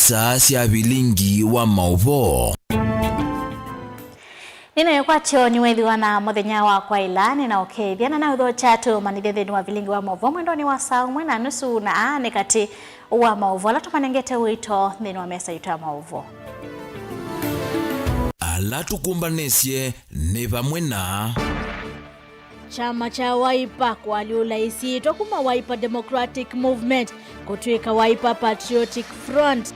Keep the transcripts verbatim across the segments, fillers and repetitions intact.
Saa sya vilingi wa maũvoo. Nĩnaĩkwatyo nĩwĩthĩwa na mũthenya wa kwaĩla, nĩnaũkethya na naũthokya tũmanyĩthye nthĩnĩ wa vilingi wa maũvoo mwendonĩ wa saa ũmwe na nusu, na aa nĩ katĩ wa maũvoo ala tũmanengete ũito nthĩnĩ wa mesa yitũ ya maũvoo. Ala tũkũmbanĩsye nĩ vamwe na Kyama kya Wiper kũalyũla ĩsyĩtwa kuma Wiper Democratic Movement kũtw'ĩka Wiper Patriotic Front.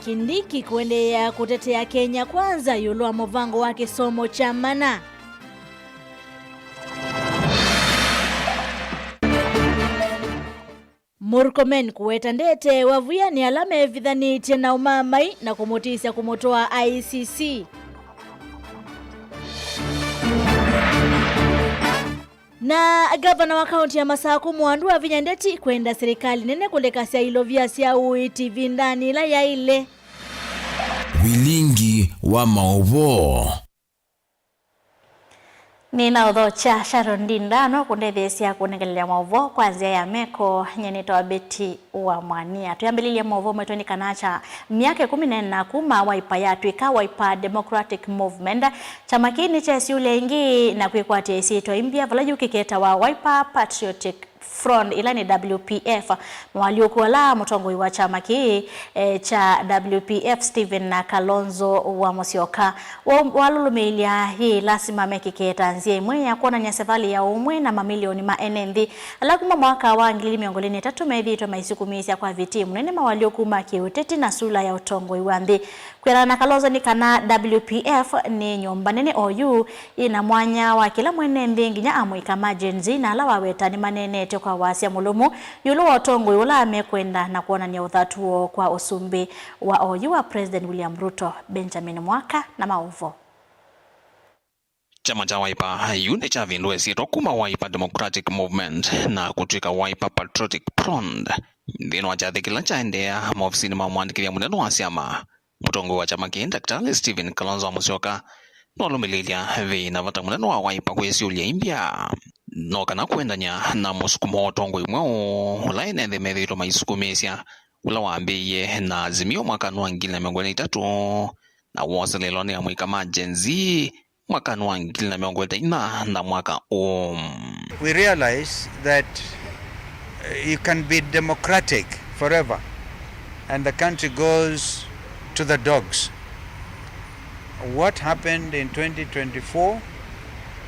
Kindiki kũendeea kũtetea Kenya Kwanza ĩũlũ wa mũvango wa kĩsomo kya mana. Murkomen kũweta ndeteewa vũya nĩ ala mevithanĩtye na ũmaamai na kũmũtĩsya kũmũtwaa I C C. Na ngavana wa kaũnti ya Masakũ Mwandu avinya ndeti kwenda silikalĩ nene kũlekasya ilovia sya ũiiti ĩvindanĩ ĩla yaĩle. Vilingi wa maũvoo. Nĩnaũthokya Sharon Ndinda no kũndetheesya kũnengelelya maũvoo kwa nzĩa ya meko. Nyie nĩtawa Betty wa Mwania. Twĩambĩlĩlye maũvoo maitũ nĩ kana kya myaka ĩkũmi na ĩna kuma Wiper yatw'ĩka Wiper Democratic Movement, kyama kĩĩ nĩkyesyũlya ĩngĩ na kwĩkwatĩa ĩsyĩtwa ĩmbya vala yu kĩketawa Wiper Patriotic Front, ĩla nĩ W P F. Moalyũku ala mũtongoi wa kyama kĩĩ, eh, kya W P F Stephen Kalonzo wa Musyoka wa-, walũlũmĩĩlya yĩ lasima mekĩke ta nzĩa ĩmwe ya kwonany'a savalĩ ya ũmwe na mamilioni ma ene nthĩ ala kuma mwaka wa ngili mĩongo ĩlĩ na ĩtatũ methĩĩtwe maisukumĩĩsya kwa vitii mũnene mawalyũku ma kĩũteti na sula ya ũtongoi wa nthĩ. Kwĩanana na Kalonzo nĩ kana W P F nĩ nyũmba nene oyu yĩ na mwanya wa kĩla mwene nthĩ nginya amũika ma Gen Z na ala waweta nĩmaneenete kwa wasya mũlũmu ĩũlũ wa ũtongoi ũla mekwenda na kwonany'a ũthatu woo kwa ũsumbĩ wa oyu wa President William Ruto. Benjamin Mwaka na maũvoo. Kyama kya Wiper yu nĩkyavindũa ĩsyĩtwa kuma Wiper Democratic Movement na kũtw'ĩka Wiper Patriotic Front. Nthĩnĩ wa kyathĩ kĩla kyaendeea maovisinĩ ma mũandĩkĩthya mũnene wa syama, mũtongoi wa kyama kĩĩ, Ndakĩtalĩ Stephen Kalonzo Musyoka, nĩwalũmĩlĩĩlya vĩĩ na vata mũnene wa Wiper kwĩsyũlya imbya no kana kũendany'a na mũsukumo wa ũtongoi mweũ ũla ene nthĩ methĩĩtwe maisukumĩĩsya, ũla wambĩĩie na Azimio mwakanĩ wa ngili na mĩongo ĩlĩ na itatũ na woselelwa nĩ amũika ma Gen Z mwakanĩ wa ngili na mĩongo ĩlĩ na inya na mwaka ũũ. We realize that, uh, you can be democratic forever and the country goes to the dogs. What happened in twenty twenty-four,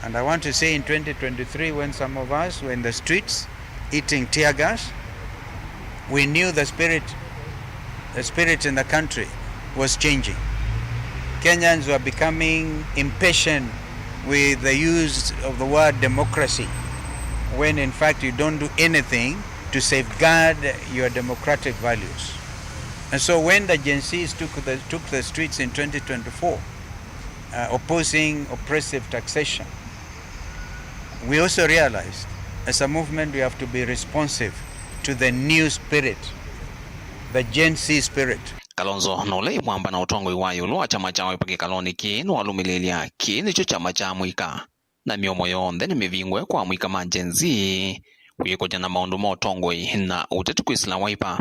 and I want to say in twenty twenty-three, when some of us were in the streets eating tear gas, we knew the spirit, the spirit in the country was changing. Kenyans were becoming impatient with the use of the word democracy, when in fact you don't do anything to safeguard your democratic values. And so when the Gen Zs took the, took the streets in twenty twenty-four, uh, opposing oppressive taxation, we also realized as a movement we have to be responsive to the new spirit, the Gen Z spirit. Kalonzo, na ũla ĩmwamba na ũtongoi wa ĩũlũ wa kyama kya Wiper kĩkalonĩ kĩĩ, nĩwalũmĩlĩĩlya kĩĩ nĩkyo kyama kya amũika na mĩomo yonthe nĩmĩvingũe kwa amũika ma Gen Z kwĩkũlya na maũndũ ma ũtongoi na ũteti kwĩsĩla Wiper.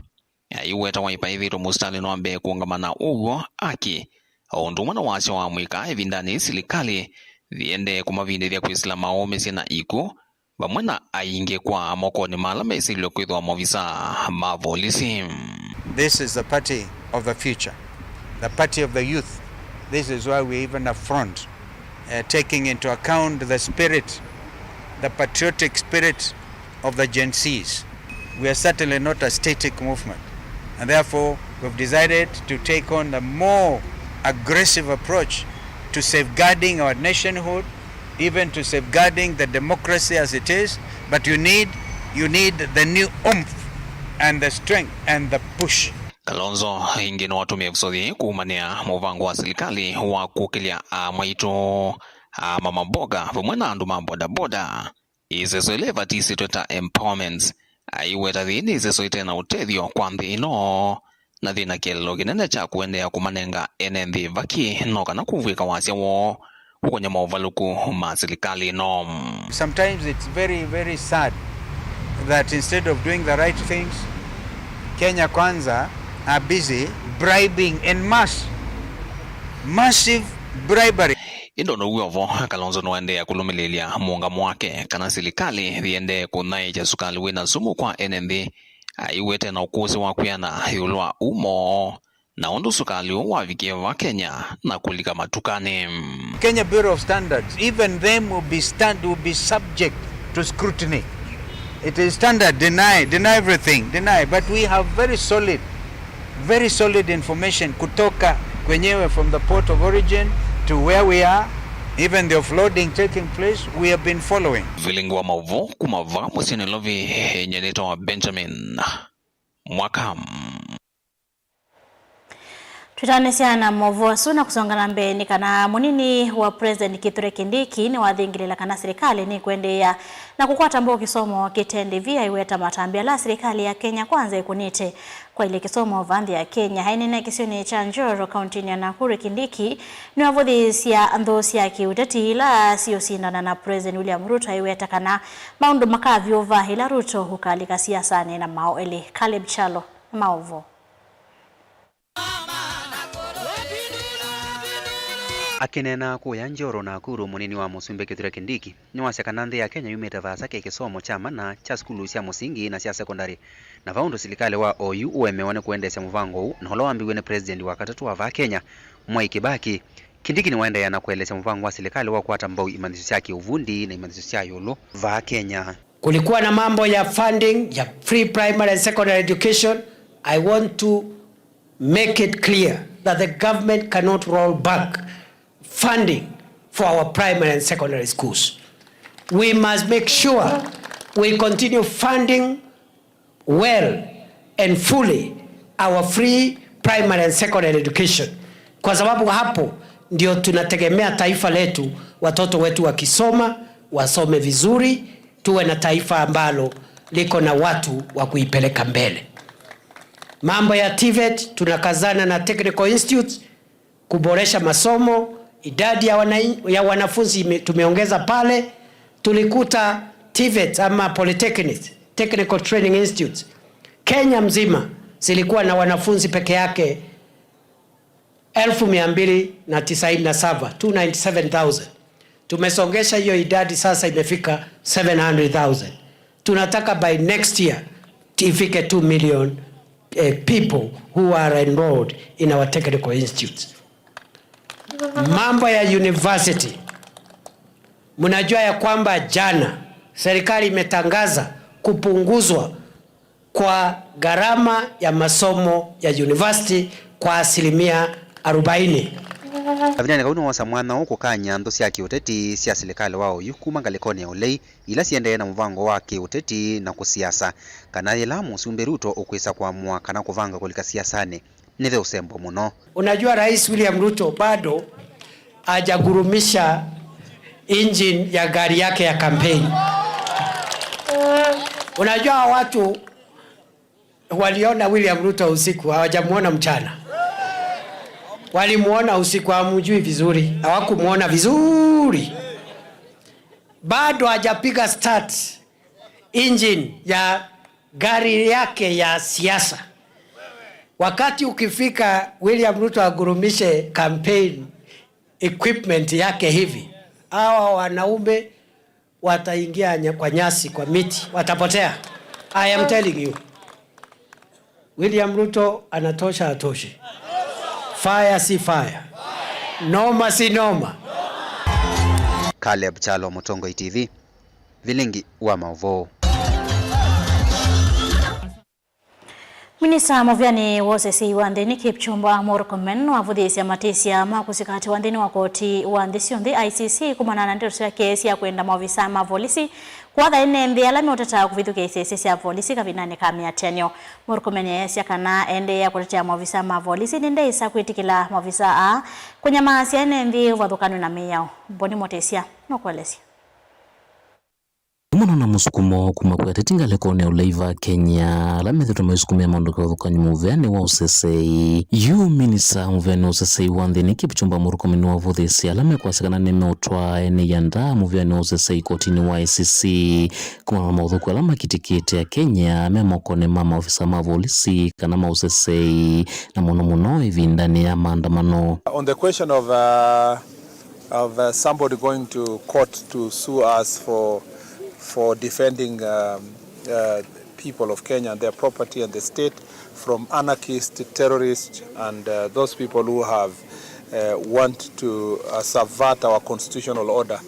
Aiweta Wiper ĩthĩĩtwe mũsitalĩnĩ wa mbee kũũngama na ũw'o, aki, o ũndũ ũmwe na wasya wa amũika ĩvindanĩ yĩĩ silikalĩ yĩendee kũmavindĩthya kwĩsĩla maũmĩsye na ikw'ũ, vamwe na aingĩ kwa mokonĩ ma ala mesilwe kwĩthĩwa maovisaa ma volisi. This is the party of the future, the party of the youth. This is why we even affront, uh, taking into account the spirit, the patriotic spirit of the Gen Zs. We are certainly not a static movement, and therefore we've decided to take on a more aggressive approach to safeguarding our nationhood, even to safeguarding the democracy as it is, but you need, you need the new oomph and the strength and the push. Kalonzo ĩngĩ nĩwatũmĩe ĩvuso yĩĩ kũumanĩa mũvango wa silikalĩ wa kũkĩlya amwaitũ, ama mamboga, vamwe na andũ ma bodaboda. Ĩseso ĩla ĩvatisĩtwe ta empowerments, aiweta yĩĩ nĩ ĩseso ĩte na ũtethyo kwa nthĩ ĩno, na yĩ na kĩeleelo kĩnene kya kũendeea kũmanenga ene nthĩ vaki no kana kũvw'ĩka wasya woo kũkony'a maũvalũku ma silikalĩ ĩno. Sometimes it's very, very sad that instead of doing the right things, Kenya Kwanza are busy bribing en masse, massive bribery. Ĩndĩ o na wĩ o vo, Kalonzo nũendeea kũlũmĩlĩĩlya mũũngamo wake kana silikalĩ yĩendee kũthaĩĩkya sukalĩ wĩ na sumu kwa ene nthĩ, aiwete na ũkũsĩ wa kwĩana ĩũlũ wa umo na ũndũ sukalĩ ũũ wavikie va Kenya na kũlika matukanĩ. Kenya Bureau of Standards, even them will be stand, will be subject to scrutiny. It is standard, deny, deny everything, deny. But we have very solid, very solid information kutoka kwenyewe, from the port of origin to where we are, even the offloading taking place, we have been following. Vilingi wa maũvoo kuma vaa mũsyĩ Nairobi, nyie nĩtawa Benjamin Mwaka. Twĩtanĩsya na maũvoo asu na kũsonga na mbee, nĩ kana mũnini wa President Kithure Kindiki nĩwathingĩlĩla kana silikalĩ nĩkũendeea na kũkwata mbau kĩsomo kĩte ndĩvi, aiweta matambya ala silikalĩ ya Kenya Kwanza ĩkũnĩte kwaĩlya kĩsomo vaa nthĩ ya Kenya. Aineena kĩsionĩ kya Njoro, kauntinĩ ya Nakuru, Kindiki nĩwavũthĩĩsya nthũ sya kĩũteti ila siũsindana na President William Ruto, aiweta kana maũndũ makavyũva ĩla Ruto ũkalika siasanĩ na maũ elĩ. Caleb Kyalo na maũvoo. Akĩneena kũya Njoro, Nakuru, mũnini wa mũsumbĩ Kithure Kindiki nĩwasya kana nthĩ ya Kenya yumĩte vaasa kĩ kĩsomo kya mana kya sukulu sya mũsingi na sya sekondalĩ, na va ũndũ silikalĩ wa oyu ũemewa nĩ kũendeesya mũvango ũũ na ũla wambĩĩw'e nĩ President wa katatũ wa vaa Kenya, Mwai Kibaki. Kindiki nĩwaendeea na kũelesya mũvango wa silikalĩ wa kũkwata mbau imanyĩsyo sya kĩũvundi na imanyĩsyo sya ĩũlũ vaa Kenya. Kulikuwa na mambo ya funding ya free primary and secondary education. I want to make it clear that the government cannot roll back funding for our primary and secondary schools. We must make sure we continue funding well and fully our free primary and secondary education, kwa sababu hapo ndio tunategemea taifa letu, watoto wetu wakisoma, wasome vizuri, tuwe na taifa ambalo liko na watu wa kuipeleka mbele. Mambo ya TVET, tunakazana na technical institutes kuboresha masomo, idadi ya wana-, ya wanafunzi ime-, tumeongeza pale. Tulikuta TVET ama polytechnics, technical training institutes, Kenya mzima zilikuwa na wanafunzi peke yake elfu mia mbili na tisaini na saba, two ninety seven thousand. Tumesongesha hiyo idadi, sasa imefika seven hundred thousand. Tunataka by next year ifike two million, eh, people who are enrolled in our technical institutes. Mambo ya university. Mnajua ya kwamba jana serikali imetangaza kupunguzwa kwa gharama ya masomo ya university kwa asilimia arobaini. Kavindanĩ kau nĩwosa mwanya ũũ kũkany'a nthũ sya kĩũteti sya silikalĩ wa oyu kuma ngalĩkonĩ ya ũlei ila siendee na mũvango wa kĩũteti na kũsiasa, kana yĩla Mũsumbĩ Ruto ũkwĩsa kũamũa kana kũvanga kũlika siasanĩ, nĩve ũsembo mũno. Unajua, Rais William Ruto bado hajagurumisha engine ya gari yake ya campaign. Unajua, watu waliona William Ruto usiku, hawajamuona mchana. Walimuona usiku, hawamjui vizuri, hawakumuona vizuri. Bado hajapiga start engine ya gari yake ya siasa. Wakati ukifika, William Ruto agurumishe campaign equipment yake hivi, hawa wanaume wataingia nya-, kwa nyasi, kwa miti, watapotea. I am telling you. William Ruto anatosha, atoshi. Fire si fire. Noma si noma. Caleb Kyalo, Mũtongoi TV, vilingi wa maũvoo. Minista mũvĩanĩ wa ũseseĩ wa nthĩnĩ Kipchumba Murkomen nĩwavũthĩĩsye matĩsya ma kũsika ate wa nthĩnĩ wa koti wa nthĩ syonthe, I C C, kumana na ndeto syake sya kwenda maovisaa ma volisi kũatha ene nthĩ ala meũteta kũvithũkĩa isese sya volisi kavindanĩ ka mĩatĩanĩo. Murkomen easya kana endeea kũtetea maovisaa ma volisi, nĩndeĩsa kwĩtĩkĩla maovisaa aa kũnyamaasya ene nthĩ ũvathũkany'o na mĩao. Boni Mũtĩsya nũkũelesya. Ona na mũsukumo kuma kwĩ ateti ngalĩkonĩ ya ũlei va Kenya, ala methĩtwe maisukumĩa maũndũ kĩvathũkany'o mũvĩanĩ wa ũsesei. Yu minista mũvĩanĩ wa ũsesei wa nthĩnĩ Kipchumba Murkomen nĩwavũthĩĩsye ala mekwasya kana nĩmeũtwaa ene ianda mũvĩanĩ wa ũsesei kotinĩ wa I C C kumana na maũthũku ala makitĩkĩte Akenya me mokonĩ ma maofisa ma volisi kana ma ũsesei, na mũno mũno ĩvindanĩ ya maandamano. On the question of, uh, of, uh, somebody going to court to sue us for, for defending, um, uh, people of Kenya and their property and the state from anarchists, terrorists, and, uh, those people who have, uh, want to, uh, subvert our constitutional order.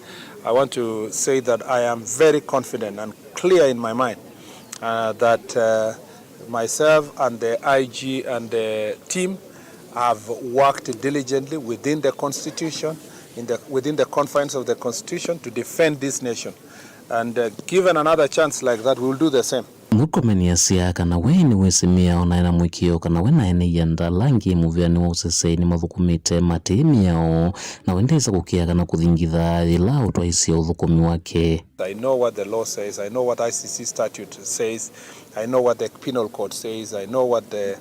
I want to say that I am very confident and clear in my mind, uh, that, uh, myself and the I G and the team have worked diligently within the constitution, in the, within the confines of the constitution to defend this nation. And, uh, given another chance like that, we will do the same. Murkomen asya kana we nĩwĩsĩ mĩao na ena mũĩkĩĩo kana we na ene ianda ala angĩ mũvĩanĩ wa ũsesei nĩmathũkũmĩte matĩ mĩao, na we ndesa kũkĩa kana kũthingitha yĩla ũtwaĩsye ũthũkũmi wake. I know what the law says. I know what I C C statute says. I know what the penal code says. I know what the,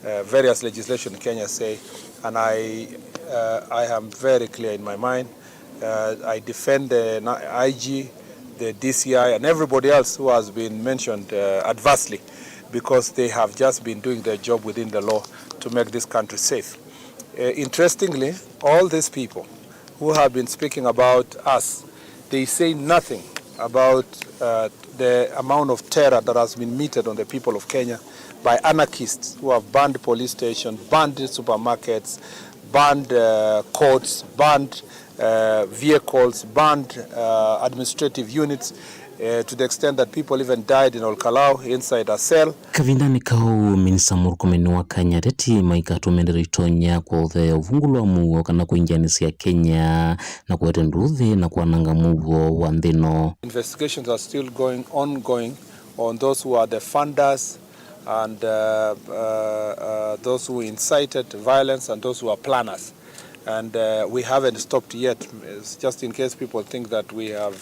uh, various legislation in Kenya say. And I, uh, I am very clear in my mind. Uh, I defend the na-, I G, the D C I, and everybody else who has been mentioned, uh, adversely, because they have just been doing their job within the law to make this country safe. Uh, interestingly, all these people who have been speaking about us, they say nothing about, uh, the amount of terror that has been meted on the people of Kenya by anarchists who have burned police stations, burned supermarkets, burned, uh, courts, burned, uh, vehicles, burned, uh, administrative units, uh, to the extent that people even died in Olkalau inside a cell. Kavindanĩ kau, Minista Murkomen nĩwakany'a ateti maikatũmĩe ndeto itonya kũtheea ũvungũlo wa mũuo kana kũingĩanĩsya Kenya na kũete nduthi na kwananga mũuo wa nthĩ ĩno. Investigations are still going, ongoing on those who are the funders and, uh, uh, uh, those who incited violence and those who are planners. And, uh, we haven't stopped yet. It's just in case people think that we have,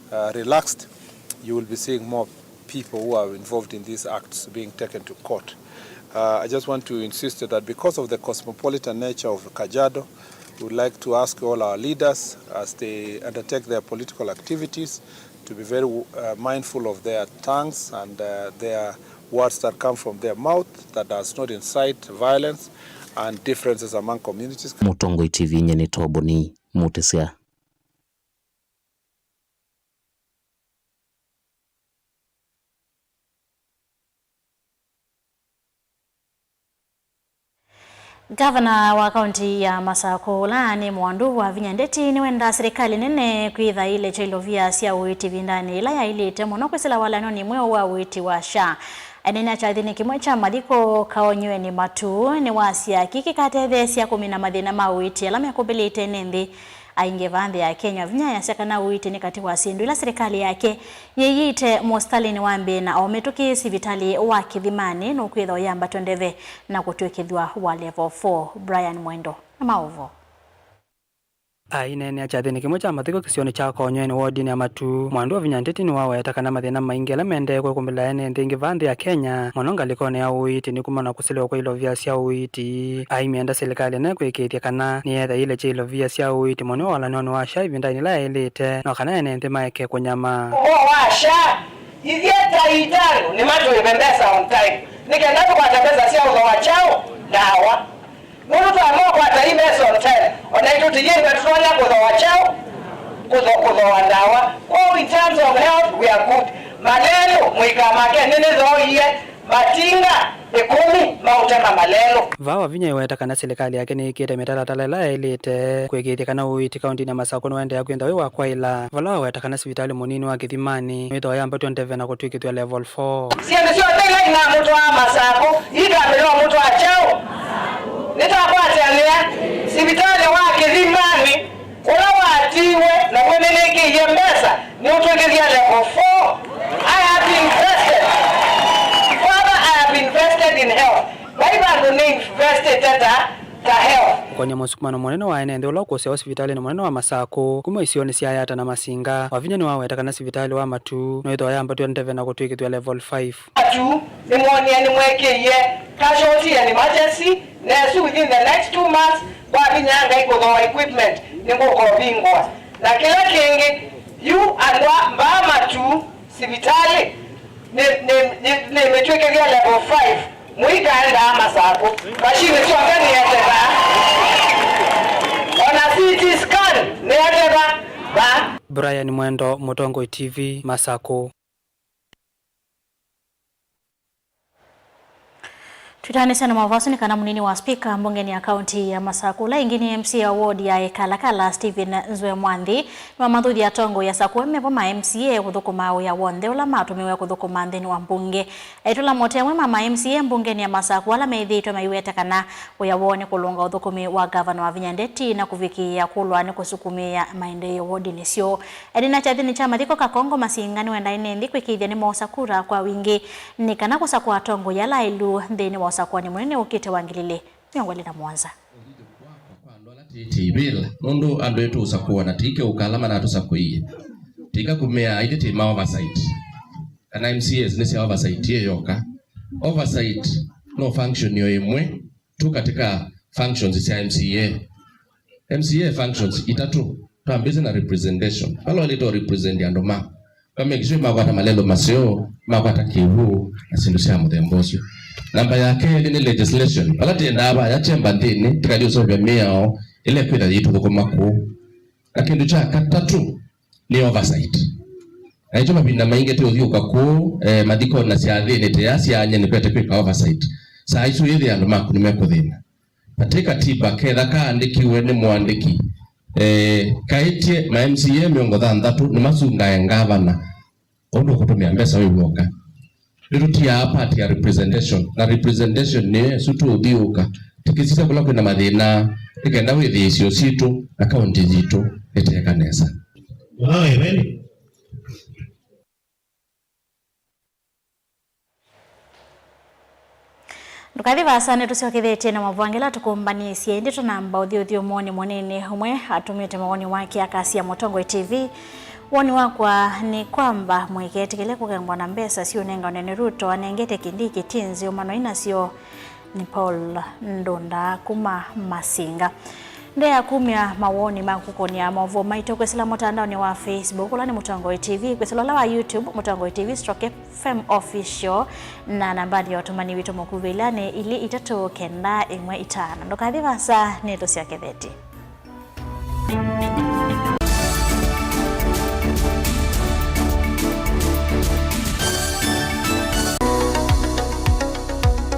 uh, relaxed, you will be seeing more people who are involved in these acts being taken to court. Uh, I just want to insist that because of the cosmopolitan nature of Kajiado, we would like to ask all our leaders, as they undertake their political activities, to be very, uh, mindful of their tongues and, uh, their words that come from their mouth that does not incite violence and differences among communities. Mũtongoi T V, nyie nĩ Toboni Mutisya. Ngavana wa kaunti ya Masakũ, ũla nĩ Mwandu Wavinya Ndeti, nĩwendaa silikalĩ nene kwĩtha ĩilekya ilovia sya ũiiti ĩvindanĩ yĩla yaĩlĩte mũno kwĩsĩla walanonĩ mweũ wa ũiiti wa SHA. Aineena kyathinĩ kĩmwe kya mathiko, Kaonyweni Matu nĩwasya kĩĩ kĩkatetheesya kũmina mathĩna ma ũiiti ala mekũmbĩlĩte ene nthĩ aingĩ vaa nthĩ ya Kenya. Wavinya easya kana ũiiti nĩ katĩ wa syĩndũ ila silikalĩ yake yĩiĩte mũsitalĩnĩ wa mbee, na o mĩtũkĩ sivitalĩ wa Kĩthimanĩ nũkwĩthwa ũyambatw'a ndeve na kũtw'ĩkĩthw'a wa level four. Brian Mwendo na maũvoo. Aineenea kyathinĩ kĩmwe kya mathiko kĩsionĩ kya Kaonyweni wodinĩ ya Matu, Mwandu Wavinya Ndeti nĩwaweta kana mathĩna maingĩ ala maendee kwĩkũmbĩla ene nthĩ ĩngĩ vaa nthĩ ya Kenya, mũno ngalĩkonĩ ya ũiiti, nĩ kumana na kũselewa kwa ilovia sya ũiiti. Aimyenda silikalĩ nene kwĩkĩĩthya kana nĩyetha ĩilekya ilovia sya ũiiti mũnene walanonĩ wa SHA ĩvindanĩ yĩla yaĩlĩte, no kana ene nthĩ maeke kũnyama. Ũvoo wa SHA, ithyĩ ta itanũ nĩ matũĩve mbesa on time, nĩ kenda tũkwate mbesa sya ũthooa kyaũ? Ndawa. Nũndũ twaema ũkwata i mesa on time, o naitũ tũyĩthĩwa tũtonya kũthooa kyaũ? Kũtho-, kũthooa ndawa. Kwoou in terms of health, we are good. Malelũ, mũikamake, nĩnĩthooie matinga ĩkũmi ma ũtema malelũ. Vaa Wavinya eweta kana silikalĩ yake nĩĩkĩĩte mĩtalatala ĩla yaĩlĩte kũĩkĩĩthya kana ũiiti kauntinĩ ya Masakũ nĩwaendeea kwĩthwa wĩ wa kwaĩla, vala waweta kana sivitalĩ mũnini wa Kĩthimanĩ wĩthwa ũyambatw'a ndeve na kũtw'ĩkĩthw'a level four. Syĩndũ syonthe ila inamũtwaa Masakũ, ikambĩlĩwa mũtwaa kyaũ? Nĩtakwatanĩa, sivitalĩ wa Kĩthimanĩ ũla watiiwe naw'o nĩnĩkĩie mbesa nĩũtw'ĩkĩthya level four. I have invested. Father, I have invested in health. Vai vandũ nĩ investĩte ta, ta health. Kwany'a mũsukumano mũnene wa ene nthĩ ũla ũkũsyawa sivitalĩnĩ mũnene wa Masakũ kuma isionĩ sya Yata na Masinga, Wavinya nĩwaweta kana sivitalĩ wa Matuu no ĩthĩwa yambatw'a ndeve na kũtw'ĩkĩthw'a level five. Matuu nĩmwonie nĩmwekĩie casualty and emergency, nesu within the next two months, kwa vinya Ngai kũthooa equipment nĩngũkovingũa. Na kĩla kĩngĩ, yu andũ a mbaa Matuu sivitalĩ nĩ, nĩ, nĩ, nĩmĩtw'ĩkĩthya level five. Mũikaendaa Masakũ. Mashini syonthe nĩete vaa. Ona C T scan nĩete va, vaa. Brian Mwendo, Mũtongoi T V, Masakũ. Twĩtaanĩsya na maũvoo asu nĩ kana mũnini wa spika mbungenĩ ya kaunti ya Masakũ, ũla ĩngĩ nĩ M C A wa ward ya Ĩkalakala, Stephen Nzue Mwanthi, nĩwamathuthya atongoi asakũe mevo ma M C A kũthũkũma wĩa w'onthe ũla matũmĩwe kũthũkũma nthĩnĩ wa mbunge. Aitũla mote amwe ma ma M C A mbungenĩ ya Masakũ ala methĩĩtwe maiweta kana wĩa woo nĩ kũlũnga ũthũkũmi wa ngavana Wavinya Ndeti na kũvikĩĩa kũlwa nĩ kũsukumĩĩa maendeeo wodinĩ syoo. Ene na kyathĩnĩ kya mathiko Kakongo Masinga nĩwendaa ene nthĩ kwĩkĩĩthya nĩmoosa kura kwa wingĩ nĩ kana kũsakũa atongoi ala aĩlu nthĩnĩ wa ũsakũanĩ mũnene ũkĩte wa ngili ilĩ mĩongo ĩlĩ na mũonza. Kwa andũ ala tĩtĩivĩla, nũndũ andũ ĩtũũsakũa na tĩikeũka ala manatũsakũie. Tĩikakumĩaa ithyĩ twĩ ma oversight. Kana M C As nĩ sya oversight ĩ yoka. Oversight no function yo ĩmwe tu katika functions sya M C A. M C A functions itatũ, twambĩte na representation. Vala waĩlĩte represent andũ ma, ka make sure makwata malelũ maseo, makwata kĩw'ũ na syĩndũ sya mũthemba ũsu. Namba ya kelĩ nĩ legislation. Vala tĩendaa vaya kyemba nthĩnĩ, tĩkathi ũseũvya mĩao ĩla ĩkwĩtha yĩtũthũkũma kũu. Na kĩndũ kya katatũ nĩ oversight. Na ĩkyo mavinda maingĩ tũũthiũka kũu, eh, mathikonĩ na syathĩnĩ ta ĩya sya nyie nĩkwete kwĩka oversight. Saa isu yĩthĩa andũ maku nĩmekũthĩna. Vate katiba ketha kaandĩkiwe nĩ mũandĩki, eh, kaĩtye ma M C A mĩongo thanthatũ nĩmasungae ngavana ũndũ ũkũtũmĩa mbesa wĩ w'oka. Nĩtũtiaa part ya representation, na representation nĩyo ĩsu tũũthiũũka tũkĩsisya kũla kwĩna mathĩna, nĩ kenda wĩthĩĩsyo sitũ na kaunti yitũ ĩteeka nesa. Wow, amen. Ndũkathi vaasa, nĩtũsyokethetye na mavũange ala tũkũmbanĩsye, ĩndĩ tũnamba ũthi ũthyũmũonĩ mũnini. Ũmwe atũmĩte mawoni wake akasya, Mũtongoi T V, woni wakwa nĩ kwamba mũiketĩkĩle kũkengwa na mbesa syũnenganwe nĩ Ruto anengete Kindiki, ti nzeo manoi nasyo. Nĩ Paul Ndunda kuma Masinga. Ndea kumya mawoni maku kũnĩa maũvoo maitũ kwĩsĩla mũtandaonĩ wa Facebook, ũla nĩ Mũtongoi T V, kwĩsĩla ũla wa YouTube, Mũtongoi T V stroke F M Official, na nambanĩ ya ũtũmani witũ mũkuvĩ ĩla nĩ ilĩ itatũ kenda ĩmwe itano. Ndũkathi vaasa, nĩtũsyokethetye.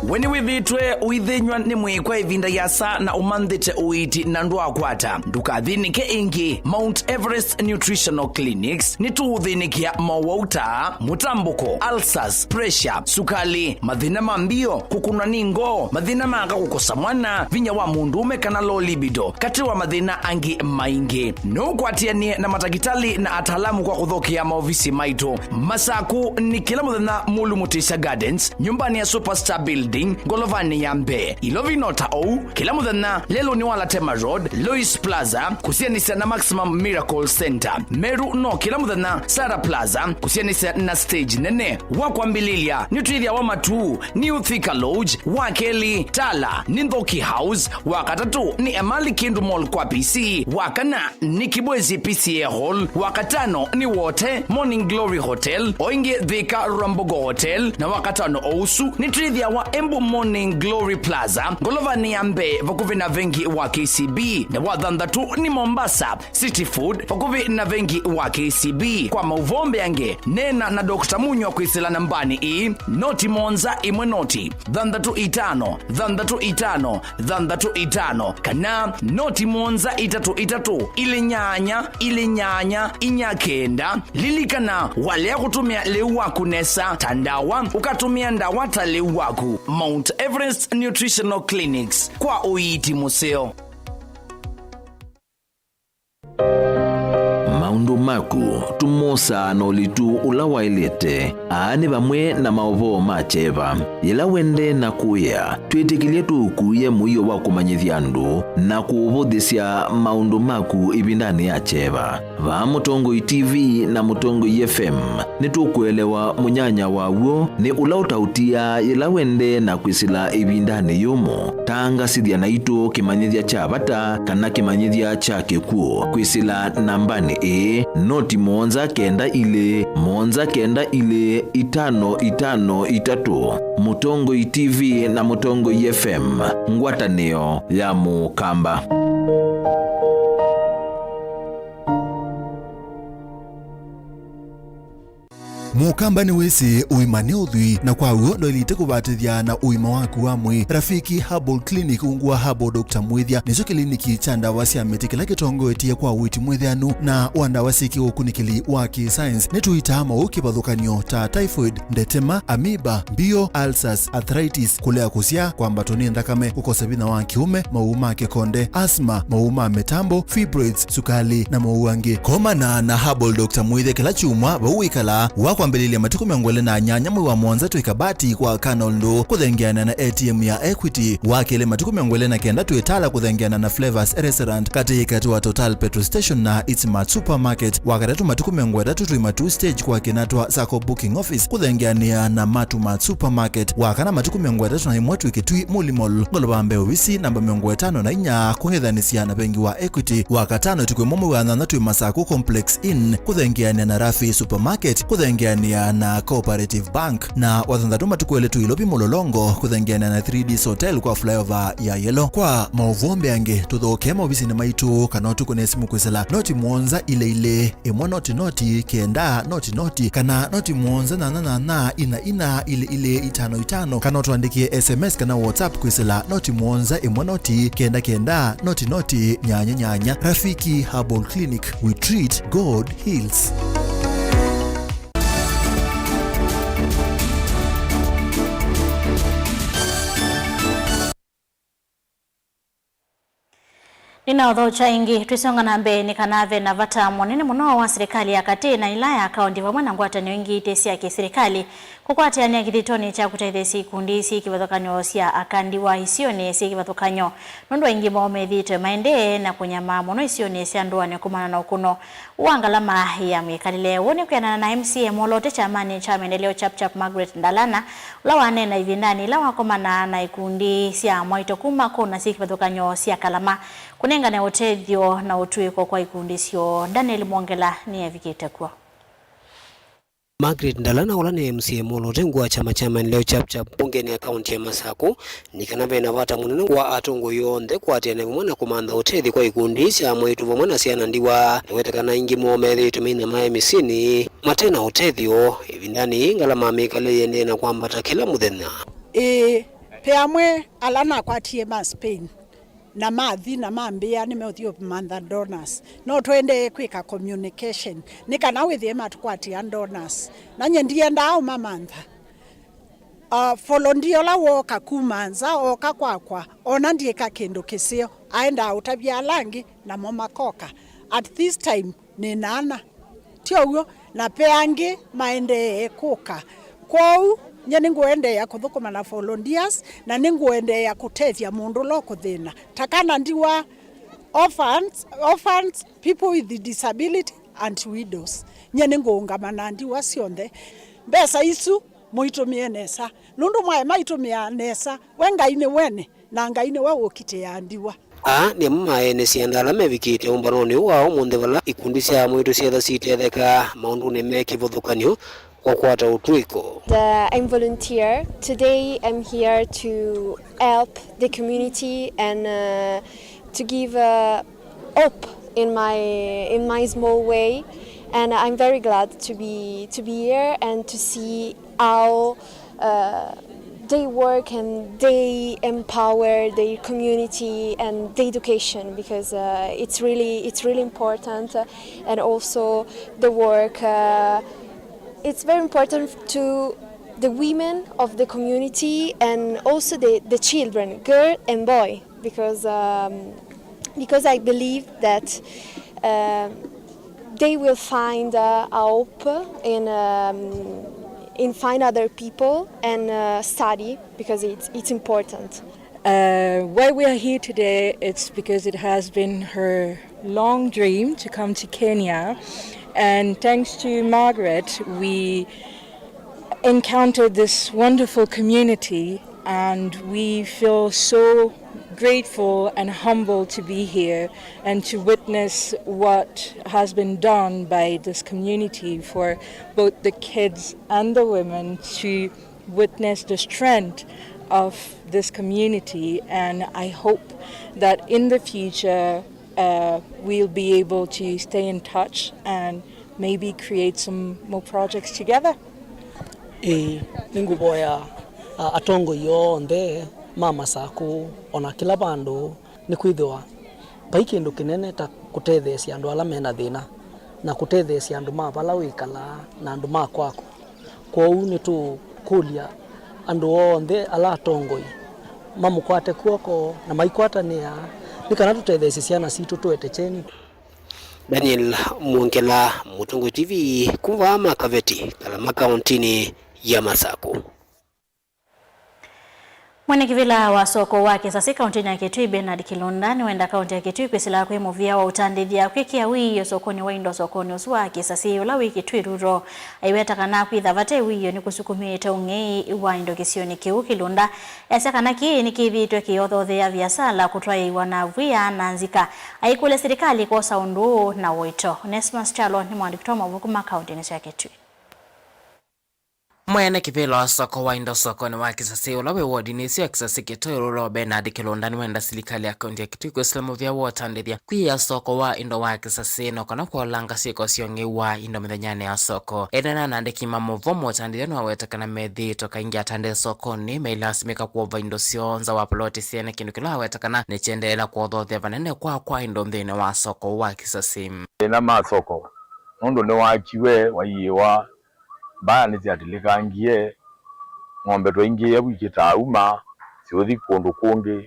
We nĩwĩthĩĩtwe ũithĩnyw'a nĩ mwĩĩ kwa ĩvinda yĩasa na ũmanthĩte ũiiti na ndwakwata? Ndũkathĩnĩke ĩngĩ. Mount Everest Nutritional Clinics nĩtũũthĩnĩkĩa mowau ta mũtambũko, ulcers, pressure, sukali, mathĩna ma mbio, kũkũnwa nĩ ngoo, mathĩna ma aka kũkosa mwana, vinya wa mũndũũme kana low libido, katĩ wa mathĩna angĩ maingĩ. No ũkwatĩanĩe na matakĩtalĩ na ataalamu kwa kũthokea maovisi maitũ. Masakũ nĩ kĩla mũthenya Mũlũ Mũtĩsya Gardens, nyũmbanĩ ya Superstar Building, ngolovanĩ ya mbee. Ilovi no ta ũu, kĩla mũthenya lelũnĩ wa Latema Road, Lois Plaza, kũsianĩsya na Maximum Miracle Center. Meru no kĩla mũthenya Sara Plaza, kũsianĩsya na stage nene. Wa kwambĩlĩlya nĩ twĩthĩawa Matuu, New Thika Lodge, wa kelĩ Tala nĩ Nthoki House, wa katatũ nĩ Emali Kindu Mall kwa P C, wa kana nĩ Kibwezi P C A Hall, wa katano nĩ Wote Morning Glory Hotel, o ĩngĩ Thika Rwambogo Hotel, na wa katano o ũsu nĩ twĩthĩawa Embu Morning Glory Plaza, ngolovanĩ ya mbee vakuvĩ na vengi wa K C B, na wa thanthatũ nĩ Mombasa City Food, vakuvĩ na vengi wa K C B. Kwa maũvoo mbeange, neena na Doctor Munywa kwĩsĩla nambanĩ ĩĩ, noti mũonza ĩmwe noti, thanthatũ itano, thanthatũ itano, thanthatũ itano, kana noti mũonza itatũ itatũ, ilĩ nyanya, ilĩ nyanya, inya kenda. Lilikana, walea kũtũmĩa lĩu waku nesa ta ndawa, ũkatũmĩa ndawa ta lĩu waku. Mount Everest Nutritional Clinics, kwa ũiiti mũseo. Mount Maũndũ maku tũmosaa na ũlitu ũla waĩlĩte. Aa nĩ vamwe na maũvoo ma kyeva. Yĩla wendee na kũĩa, twĩtĩkĩlye tũũkuĩe mũio wa kũmanyĩthya andũ na kũũvũthĩsya maũndũ maku ĩvindanĩ ya kyeva. Vaa Mũtongoi T V na Mũtongoi F M, nĩtũkũelewa mũnyanya wa w'o nĩ ũla ũtaũtiaa yĩla wendee na kwĩsĩla ĩvindanĩ yũmũ. Tangasĩthya naitũ kĩmanyĩthya kya vata kana kĩmanyĩthya kya kĩkw'ũ kwĩsĩla nambanĩ ĩĩ, noti mũonza kenda ilĩ, mũonza kenda ilĩ, itano itano itatũ. Mũtongoi T V na Mũtongoi F M, ngwatanĩo ya Mũkamba. Mũkamba nĩwĩsĩ ũima nĩ ũthwii, na kwa w'o ndwaĩlĩte kũvatĩthya na ũima waku wa mwĩĩ. Rafiki Herbal Clinic, ungu wa Herbal Doctor Mwĩthya, nĩkyo kĩliniki kya ndawa sya mĩtĩ kĩla kĩtongoetye kwa ũiiti mwĩtheanu na wa ndawa syĩ kĩũkunĩkĩli wa kĩ-science. Nĩtũitaa maũũ kĩvathũkany'o ta typhoid, ndetema, amoeba, mbio, ulcers, arthritis, kũlea kũsyaa, kwambatwa nĩ nthakame, kũkosa vinya wa kĩũme, maũũ ma kĩkonde, asthma, maũũ ma mĩtambo, fibroids, sukali, na maũũ angĩ. Komana na Herbal Doctor Mwĩthya kĩla kyumwa vau wĩkalaa, wa kwambĩlĩlya matukũ mĩongo ĩlĩ na nyanya mwei wa mũonza twĩ Kabati kwa Colonel Ndũ kũthengeana na A T M ya Equity, wa kelĩ matukũ mĩongo ĩlĩ na kenda twĩ Tala kũthengeana na Flavors Restaurant katĩ katĩ wa Total Petrol Station na It's Mart Supermarket, wa katatũ matukũ mĩongo ĩtatũ twĩ Matuu Stage kwa Kĩnatwa Sacco Booking Office kũthengeanĩa na Matu Mart Supermarket, wa kana matukũ mĩongo ĩtatũ na ĩmwe twĩ Kĩtui Muli Mall, ngolova mbee ovisi namba mĩongo ĩtano na inya kũng'ethanĩsya na vengi wa Equity, wa katano tuku ĩmwe mwei wa nyanya twĩ Masaku Complex Inn kũthengeanĩa na Rafi Supermarket kũthengeanĩa na Cooperative Bank, na wa thanthatũ matukũ elĩ twĩ Ilovi Mũlolongo kũthengeanĩa na three Ds Hotel kwa flyover ya Yellow. Kwa maũvoo mbeange tũthokee maovisinĩ maitũ kana ũtũkũne simũ kwĩsĩla noti mũonza ilĩ ilĩ ĩmwe noti noti kenda noti noti kana noti mũonza nyanya nyanya ina ina ilĩ ilĩ itano itano, kana ũtũandĩkĩe S M S kana WhatsApp kwĩsĩla noti mũonza ĩmwe noti kenda kenda noti noti nyanya nyanya. Rafiki Herbal Clinic, we treat, God heals. Nĩnaũthaũkya ĩngĩ, twĩsonga na mbee nĩ kana ve na vata mũnene mũno wa silikalĩ ya katĩ na ĩla ya kaũnti vamwe na ngwatanĩo ingĩ ite sya kĩsilikalĩ kũkwatĩanĩa kĩthĩtonĩ kya kũtetheesya ikundi syĩ kĩvathũkany'o sya aka ndiwa isionĩ syĩ kĩvathũkany'o nũndũ aingĩ moo methĩĩtwe maendee na kũnyamaa mũno isionĩ sya ndũanĩ kumana na ũkũno wa ngalama ya mwĩkalĩle. Ũũ nĩ kwĩanana na M C A Molote kyamanĩ kya Maendeleo Chap Chap Margaret Ndalana, ũla waneena ĩvindanĩ yĩla wakomanaa na ikundi sya mwaitũ kuma kona syĩ kĩvathũkany'o sya Kalama kũnengane ũtethyo na ũtw'ĩko kwa ikundi syoo. Daniel Mwongela nĩevikĩte kw'o. Margaret Ndalana, ũla nĩ M C A Molote ungu wa kyama kya Maendeleo Chap Chap mbungenĩ ya kaũnti ya Masaku, nĩ kana ve na vata mũnene wa atongoi onthe kũatĩanĩa vamwe na kũmantha ũtethyo kwa ikundi sya mwaitũ vamwe na syana ndiwa. Nĩwete kana aingĩ moo methĩĩtwe mainyamaa mĩsyĩnĩ mate na ũtethyo. Ĩvindanĩ yĩĩ ngalama ya mĩkalĩle yĩendee na kwambata kĩla mũthenya. Ĩĩ, ve amwe ala nakwatie ma Spain na mathi na mambĩa nĩmeũthi ũmantha donors. No tũendee kwĩka communication nĩ kana wĩthĩe matũkwatĩa donors. Na nyie ndiendaa ũmamantha. Uh, volunteer ũla wooka kuma nza ooka kwakwa, ona ndyĩka kĩndũ kĩseo, aendaa ũtavya ala angĩ, namo makoka. At this time, nĩ na ana. Ti ũw'o, na ve angĩ maendee kũka. Kwoou, nyie nĩngũendeea kũthũkũma na volunteers, na nĩngũendeea kũtethya mũndũ ũla ũkũthĩna. Ta kana ndiwa, orphans, orphans, people with disability and widows. Nyie nĩngũũngama na ndiwa syonthe. Mbesa isu mũitũmĩe nesa, nũndũ mwaema itũmĩaa nesa, we Ngai nĩ wene, na Ngai nĩwe ũkitĩaa ndiwa. Aa nĩ amwe ma ene syanda ala mevikĩte ũmbanonĩ ũũ wa ũmũnthĩ vala ikundi sya mwaitũ syetha sitetheka maũndũnĩ me kĩvathũkany'o wa kũkwata ũtw'ĩko. Uh, I'm volunteer. Today I'm here to help the community and, uh, to give, uh, hope in my, in my small way. And I'm very glad to be, to be here and to see how, uh, they work and they empower their community and the education, because, uh, it's really, it's really important, uh, and also the work, uh, it's very important to the women of the community and also the, the children, girl and boy, because, um, because I believe that, um, They will find uh, a hope in, um, in find other people and uh, study because it's, it's important. Uh, why we are here today, it's because it has been her long dream to come to Kenya. And thanks to Margaret, we encountered this wonderful community, and we feel so grateful and humbled to be here and to witness what has been done by this community for both the kids and the women to witness the strength of this community. And I hope that in the future, uh, we'll be able to stay in touch and maybe create some more projects together. Ĩĩ, nĩngũvoya, a, atongoi onthe ma Masakũ, o na kĩla vandũ, nĩkwĩthĩwa vai kĩndũ kĩnene ta kũtetheesya andũ ala me na thĩna, na kũtetheesya andũ ma vala wĩkalaa na andũ ma kwaku. Kwoou nĩtũkũlya andũ onthe ala atongoi mamũkwate kw'oko na maikwatanĩa nĩ kana tũtetheesye syana sitũ tũete kyeni. Daniel Mwongela, Mũtongoi T V, kuma vaa Makaveti, Kalama, kaũntĩnĩ ya Masakũ. Mwene kĩvĩla wa soko wa Kĩsasĩ kaũntĩnĩ ya Kitui, Bernard Kilunda, nĩwenda kaũntĩ ya Kitui kwĩsĩla kwĩ mũvĩa wa ũtandĩthya kwĩkĩa wĩio sokonĩ wa indo sokonĩ ũsu wa Kĩsasĩ ũla wĩ Kitui Rural. Aiweta kana kwĩtha vate wĩio nĩkũsukumĩĩte ũng'ei wa indo kĩsionĩ kĩu. Kilunda esya kana kĩĩ nĩkĩthĩĩtwe kĩyothothea viasala kũtwaĩĩwa na vwĩa na nzika. Aikũlya silikalĩ kwosa ũndũ ũũ na ũito. Onesmus Kyalo nĩ mũandĩki wa mavuku ma kaũntĩnĩ sya Kitui. Mwene kĩvĩla wa soko wa indo sokonĩ wa Kĩsasĩ, ũla wĩ wodinĩ ĩsu ya Kĩsasĩ Kitui Rural, Bernard Kilunda, nĩwenda silikalĩ ya kaũntĩ ya Kitui kwĩsĩla mũvĩa wa ũtandĩthya kwĩĩa soko wa indo wa Kĩsasĩ, no kana kwolanga syĩko sya ũng'ei wa indo mĩthenyanĩ ya soko. Enena na andĩki ma maũvoo, mũtandĩthya nĩwaweta kana methĩĩtwe kaingĩ atandĩthya sokonĩ mailasimĩka kũova indo syoo nza wa poloti syene, kĩndũ kĩla aweta kana nĩkyendeea kũothothya vanene kwa kwa indo nthĩnĩ wa soko wa Kĩsasĩ. Thĩna ma soko, nũndũ nĩwakiwe, waiĩwa, mbaya nĩsyatilĩkangie, ng'ombe twaingĩĩa vu ikĩtaa uma, siũthi kũndũ kũngĩ,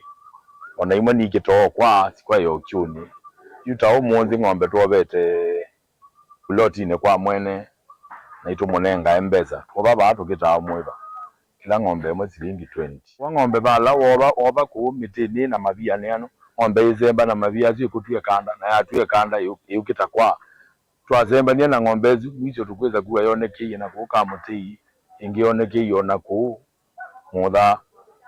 o na imwe niikĩtookwa, sikwaĩa ũkyũnĩ. Yu ta ũmũnthĩ ng'ombe twovete pulotinĩ kwa mwene, na itũmũnengae mbesa. Twova vaa tũkĩtaa mũĩva, kĩla ng'ombe ĩmwe silingi twenty. Wa ng'ombe vala wova, wova kũu mĩtĩnĩ na mavia nĩ ano, ng'ombe ĩsemba na mavia asu ĩkũtw'e kanda, na yatw'e kanda ĩũ-, ĩũkĩta kwa. Twasembanie na ng'ombe ĩsu, mwisho tũkwĩsa kua yonekeie na kũu Kamũtĩi, ĩngĩ yonekeie o na kũu Mũtha.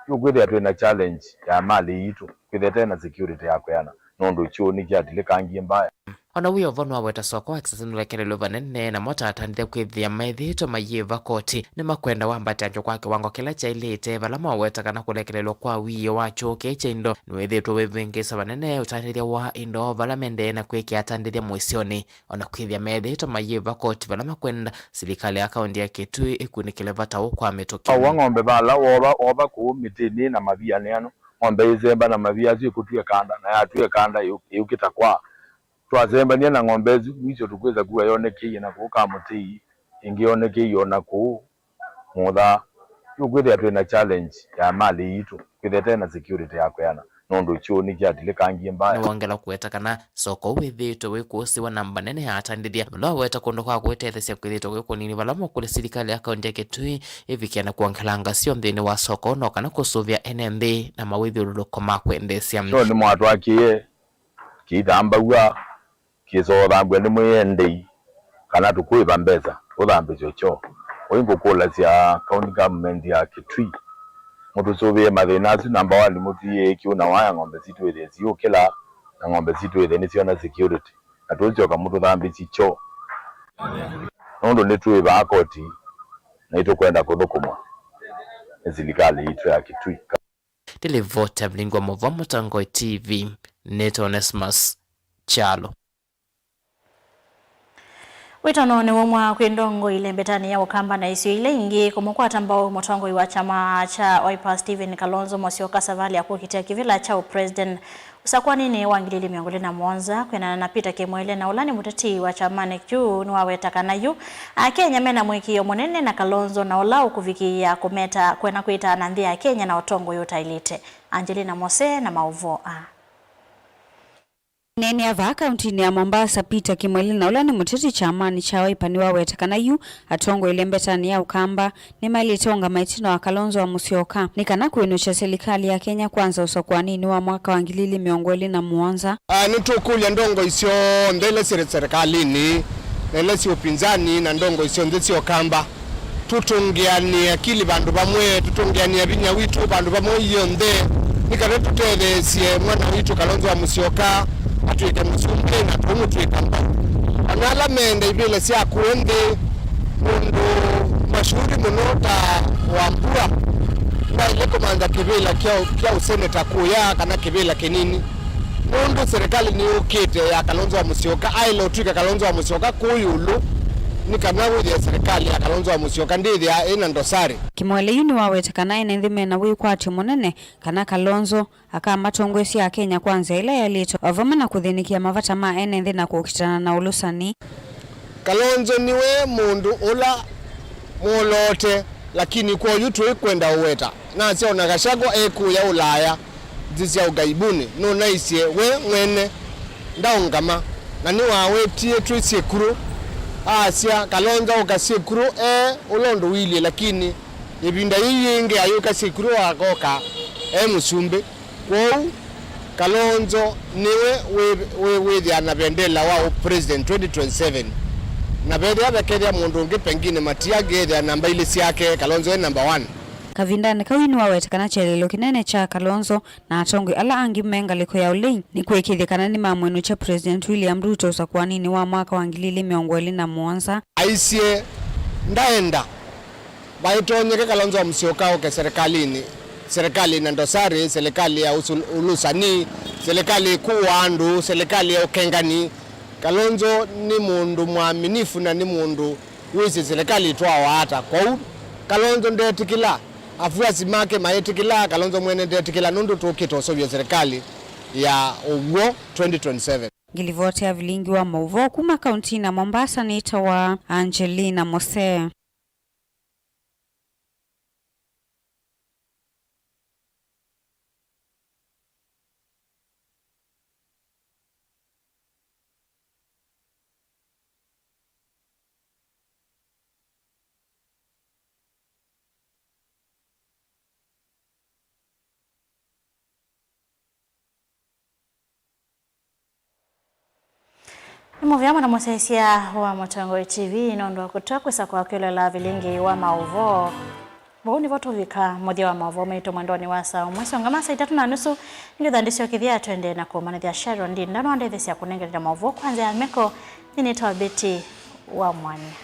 Yu kwĩthĩa twĩ na challenge ya malĩ yitũ, kwĩthĩa tena security ya kwĩana, nũndũ kyũũ nĩkyatilĩkangie mbaya. O na wĩ o vo, nĩwaweta soko wa Kĩsasĩ nũlekelelwe vanene, namo ta atandĩthya kwĩthĩa methĩĩtwe mayĩva koti nĩmakwenda wambatangyo kwa kĩwango kĩla kyaĩlĩte, vala maweta kana kũlekelelwa kwa wĩio wa kyũũ kĩĩ kya indo nĩwĩthĩĩtwe wĩvĩngĩĩsa vanene ũtandĩthya wa indo vala mendee na kwĩkĩa atandĩthya mũisyonĩ. O na kwĩthĩa methĩĩtwe mayĩva koti vala makwenda, silikalĩ ya kaũntĩ ya Kitui ĩkunĩkĩle vata ũũ kwa mĩtũkĩ. Wa ng'ombe vala wova, wova kũu mĩtĩnĩ na mavia nĩ ano, ng'ombe ĩsemba na mavia asu ĩkũtw'e kanda, na yatw'e kanda ĩũ-, ĩũkĩta kwa. Twasembanie na ng'ombe ĩsu, mwisho tũkwĩsa kua yonekeie na kũu Kamũtĩi, ĩngĩ yonekeie o na kũu Mũtha. Yu kwĩthĩa twĩ na challenge ya malĩ yitũ, kwĩthĩa tena security ya kwĩana, nũndũ kyũũ nĩkyatilĩkangie mbaya. Nĩwongela kũweta kana soko ũũ wĩthĩĩtwe wĩkũsĩwa namba nene ya atandĩthya, vala waweta kũndũ kwa kwĩtetheesya kwĩthĩĩtwe kwĩ kũnini, vala mokũlya silikalĩ ya kaũntĩ ya Kitui ĩvikĩe na kwongelanga syo nthĩnĩ wa soko, no kana kũsũvĩa ene nthĩ na mawĩthyũlũlũko ma kwendeesya. Kyoo nĩmwatwakĩe kĩitambaw'a, kĩsothambw'a nĩ mwĩendei, kana tũkũĩva mbesa tũthambĩsyo kyoo. Ũu ngũkũlasya county government ya Kitui, mũtũsũvĩe mathĩna asu. Number one, mũtwĩe kĩu na waya, ng'ombe sitũ ithĩe siũkĩla, na ng'ombe sitũ ithĩe nĩsyona security, na tũsyoka mũtũthambĩsye kyoo, nũndũ nĩtwĩ vaa koti na nĩtũkwenda kũthũkũmwa nĩ silikalĩ yitũ ya Kitui. Ndĩlivoti ya Mlingwa Mũvoo, Mũtongoi T V, nĩtawa Onesmus Kyalo. Wĩtano nĩwaumwa kwĩ ndongoi ĩlembetanĩ ya Ũkamba na isio ila ingĩ kũmũkwata mbau mũtongoi wa kyama kya Wiper Stephen Kalonzo Musyoka savalĩ ya kũkitĩa kĩvĩla kya ũpresident ũsakũanĩnĩ wa ngili ili mĩongo ĩlĩ na mũonza. Kwĩanana na Peter Kimwele, na ũla nĩ mũteti wa kyamanĩ kĩu, nĩwaweta kana yu Akenya mena mũĩkĩĩo mũnene na Kalonzo, na ũla ũkũvikĩĩa kũmeta kwenda kwĩtaa na nthĩ ya Kenya na ũtongoi ũtaĩlĩte. Angelina Mose na maũvoo aa. Aneenea vaa kauntinĩ ya Mombasa, Peter Kimweli, na ũla nĩ mũteti kyamanĩ kya Wiper, nĩwaweta kana yu atongoi mbetanĩ ya Ũkamba nĩmaĩlĩte ũngama ĩtina wa Kalonzo wa Musyoka nĩ kana kwĩnũkya silikalĩ ya Kenya Kwanza ũsakũaninĩ wa mwaka wa ngili ili mĩongo ĩlĩ na mũonza. Ah, nĩtũkũlya ndongoi syonthe ila syĩ serikalĩnĩ na ila syĩ ũpinzani na ndongoi syonthe sya Ũkamba, tũtũngĩanĩe akili vandũ vamwe, tũtũngĩanĩe vinya witũ vandũ vamwe ionthe, nĩ kana tũtetheesye mwana witũ Kalonzo wa Musyoka atw'ĩke mũsumbĩ na tũmũtw'ĩka mbau. Ona ala meenda ivĩla sya kũũ nthĩ, mũndũ mashuhuri mũno ta Wambua ndaĩle kũmantha kĩvĩla kya, kya ũseneta kũya kana kĩvĩla kĩnini, nũndũ serikali nĩyũkĩte ya Kalonzo wa Musyoka, aĩle ũtw'ĩka Kalonzo wa Musyoka kũũ ĩũlũ, nĩ kana wĩthĩe serikali ya Kalonzo wa Musyoka ndĩthĩaa ĩna ndosari. Kimweli yu nĩwaweta kana ene nthĩ mena wĩkwatyo mũnene kana Kalonzo akamatongoesya Akenya Kwanza ĩla yaĩlĩte, o vamwe na kũthĩnĩkĩa mavata ma ene nthĩ na kũkitana na ũlũsani. Kalonzo nĩwe mũndũ ũla mwoloote, lakini kwoyu tũikwenda ũweta. Nasya ona Gachagua ekũya Ũlaya, nthĩ sya ũgaibuni, nũnaisye we mwene ndaũngama, na nĩwawetie twĩ syĩkulũ, asya Kalonzo aũka syĩkulũ e ũla ũndũ ũilyĩ, lakini ĩvinda yĩu yĩngĩ ayũka syĩkulũ akoka e mũsumbĩ. Kwoou, Kalonzo nĩwe wĩ, wĩ, wĩthĩa na vendela wa ũ president twenty twenty-seven. Na vethĩa vekethĩa mũndũ ũngĩ pengine matiangĩethĩa namba ilĩ syake, Kalonzo e number one. Kavindanĩ kau nĩwaweta kana kyelelo kĩnene kya Kalonzo na atongoi ala angĩ me ngalĩko ya ũlei nĩ kũĩkĩĩthya kana nĩmamwĩnũkya President William Ruto ũsakũaninĩ wa mwaka wa ngili ili mĩongo ĩlĩ na mũonza. Aisye ndaenda vaitonyeke Kalonzo wa Musyoka oke serikalini, serikali na ndosari, serikali ya usul-, ulusani, serikali ĩkũaa andũ, serikali ya ũkengani. Kalonzo nĩ mũndũ mwaminifu na nĩ mũndũ wĩsĩ serikali ĩtwawa ata. Kwoou Kalonzo ndetĩkĩla, afuasi make maĩtĩkĩla, Kalonzo mwene ndetĩkĩla, nũndũ tũkĩte ũseũvya serikali ya ũw'o twenty twenty-seven. Ngilivoti ya vilingi wa maũvoo kuma kauntinĩ ya Mombasa nĩtawa Angelina Mose. Nĩ mũvea mũno mũsyaĩĩsya wa Mũtongoi T V nũndũ wa kũtw'a kwĩsa kwa kwĩloela vilingi wa maũvoo. Vau nĩvo tũvika mũthya wa maũvoo maitũ mwendonĩ wa saa ũmwe. Syongama saa itatũ na nusu, nĩngĩtha ndĩsyokethya tũendee na kũmanyĩthya Sharon Ndinda nwandetheesya kũnengerera maũvoo kwa nzĩa ya meko. Nĩnĩtawa Betty wa Mwania.